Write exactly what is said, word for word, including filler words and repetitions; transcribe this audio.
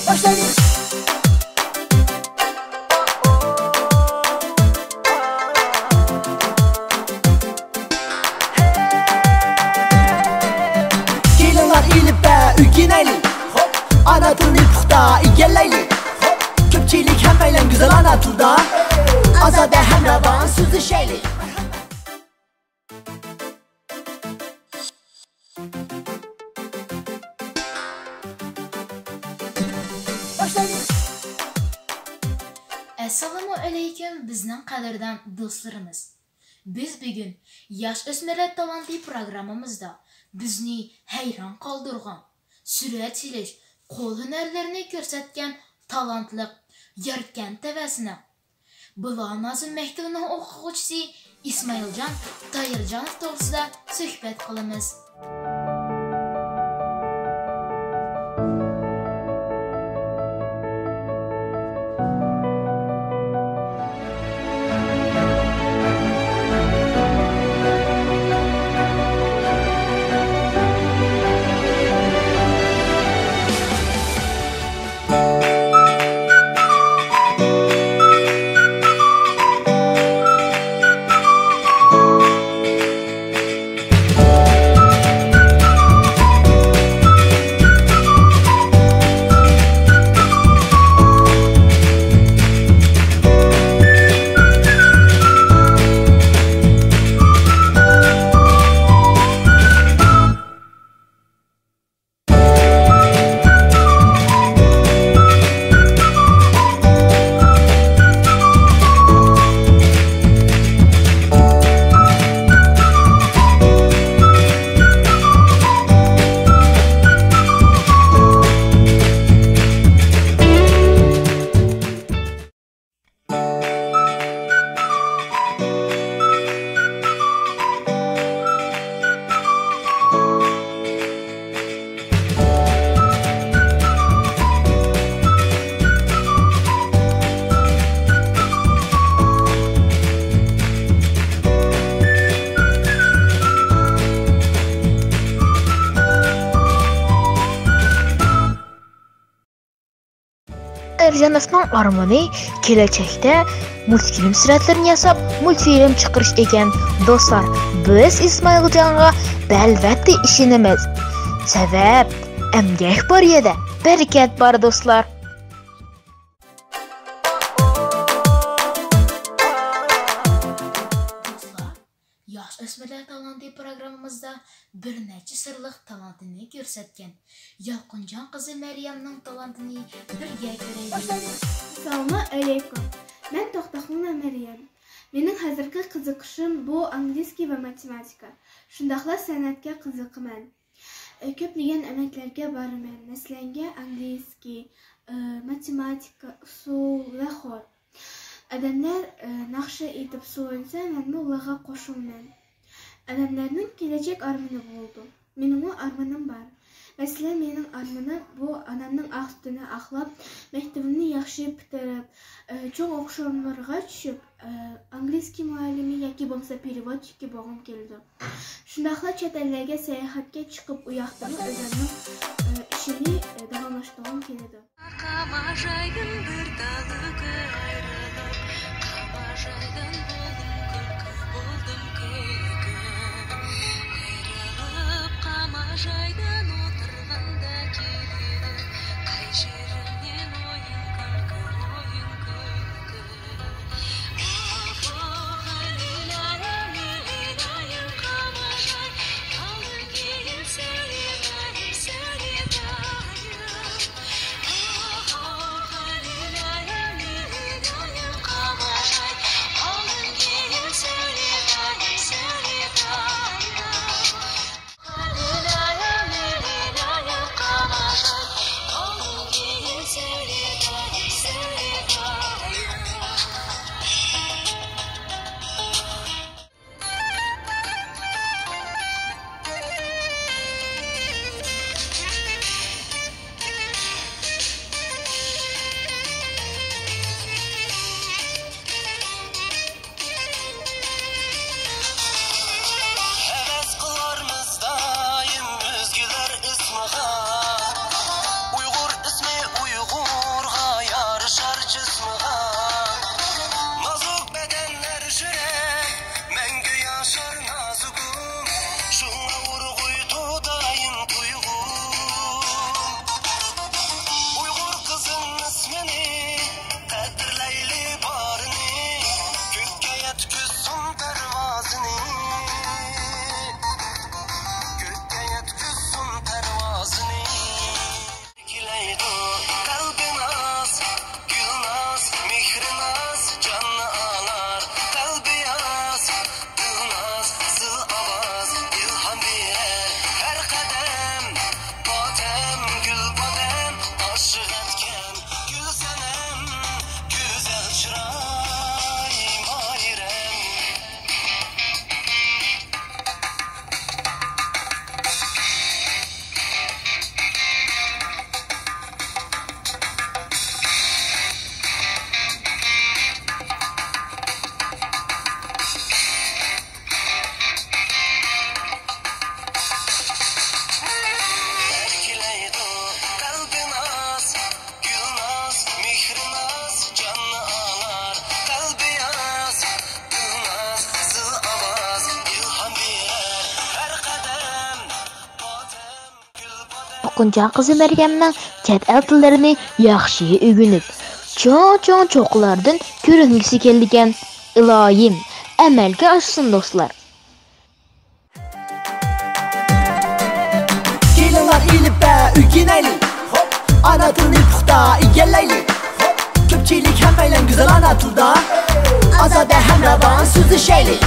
باشلايلى. كېلىڭلار ئېلىپبە ئۆگىنەيلى. ئانا تىلنى پۇختا ئىگىلەيلى. كۆپچىلىك ھەممەيلەن گۈزەل ئانا تىلدا ئازادە ھەم راۋان سۆزلىشەيلى. باشلايلى. ئەسسالامۇ ئەلەيكۇم، بىزنىڭ قەدىردان دوستلىرىمىز. بىز بۈگۈن ياش ئۆسمۈرلەر تالانتى پروگراممىمىزدا بىزنى ھەيران قالدۇرغان، سۈرەت سېلىش، قول ھۈنەرلىرىنى كۆرسەتكەن تالانتلىق ياركەنت تەۋەسىنىڭ بۇلار نازىم مەكتىۋىنىڭ ئوقۇغۇچىسى ئىسمائىلجان تايىرجانوف توغرىسىدا سۆھبەت قىلىمىز. ئەرجانوفنىڭ ئارمىنى كېلەچەكتە مۇلتفىلىم سۈرەتلىرىنى ياساپ، مۇلتفىلىم چىقىرىش ئىكەن. دوستلار، بىز ئىسمائىلجانغا ئەلۋەتتە ئىشىنىمىز. سەۋەب، ئەمگەك بار يەردە بەرىكەت بار، دوستلار. دوستلار، ياش ئۆسمۈرلەر تالانتى پروگراممىمىزدا بىر نەچچە سىرلىق تالانتنى كۆرسەتكەن يالقۇنجان قىزى مەريەمنىڭ تالانتىنى بىرگە كۆرەيلى. ئەسسالامۇ ئەلەيكۇم. مەن توختاخۇنا مەريەم. مېنىڭ ھازىرقى قىزىقىشىم بۇ ئانگلىزكىي ۋە ماتېماتىكا. شۇنداقلا سەنئەتكە قىزىقىمەن. ئە، كۆپلىگەن ئەمەكلەرگە بارىمەن. مەسىلەنگە، ئانگلىزكىي، ئە، ماتېماتىكا، ئۇسسۇل ۋە خور. ئادەملەر، ئە، ناخشا ئېيتىپ سولىسا، مەنمۇ ئۇلارغا قوشۇلىمەن. ئادەملەرنىڭ كېلەچەك ئارمىنى بولىدۇ. مېنىڭمۇ ئارمىنىم بار. مەسىلەن، مېنىڭ ئارمىنىم بۇ ئانامنىڭ ئاق سۈتىنى ئاقلاپ، مەكتىۋىمنى ياخشى پۈتتۈرۈپ، ئە، چوڭ ئوقۇش ئورۇنلىرىغا چۈشۈپ، ئە، ئانگلىزكىي مۇئەللىمى ياكى بولمىسا پېرېۋودچىكى بولغۇم كېلىدۇ. شۇنداقلا چەت ئەللەرگە سەياھەتكە چىقىپ، ئۇ ياقتىمۇ ئۆزۈمنىڭ، ئە، ئىشىنى، ئە، داۋاملاشتۇرغۇم كېلىدۇ. قاماشايدىن بىر تالىقى ئايرىلىپ، قاماشايدىن بولدۇم كۈلكە، بولدۇم كۈلكە. ئايرىلىپ قاماشايدىن ئولتۇرغاندا كېلىدۇ، قايشىرىمنى ئويۇن كۈلكە، ئويۇن كۈلكە. قۇنچاق قىزى مەريەمنىڭ چەت ئەل تىللىرىنى ياخشى ئۆگىنىپ، چوڭ-چوڭ چوققىلاردىن كۆرۈنگۈسى كېلىدىكەن. ئىلاھىم، ئەمەلگە ئاشسۇن، دوستلار! كېلىڭلار ئېلىپبە ئۆگىنەيلى. ئانا تىلنى پۇختا ئىگىلەيلى. كۆپچىلىك ھەممەيلەن گۈزەل ئانا تىلدا ئازادە ھەم راۋان سۆزلىشەيلى.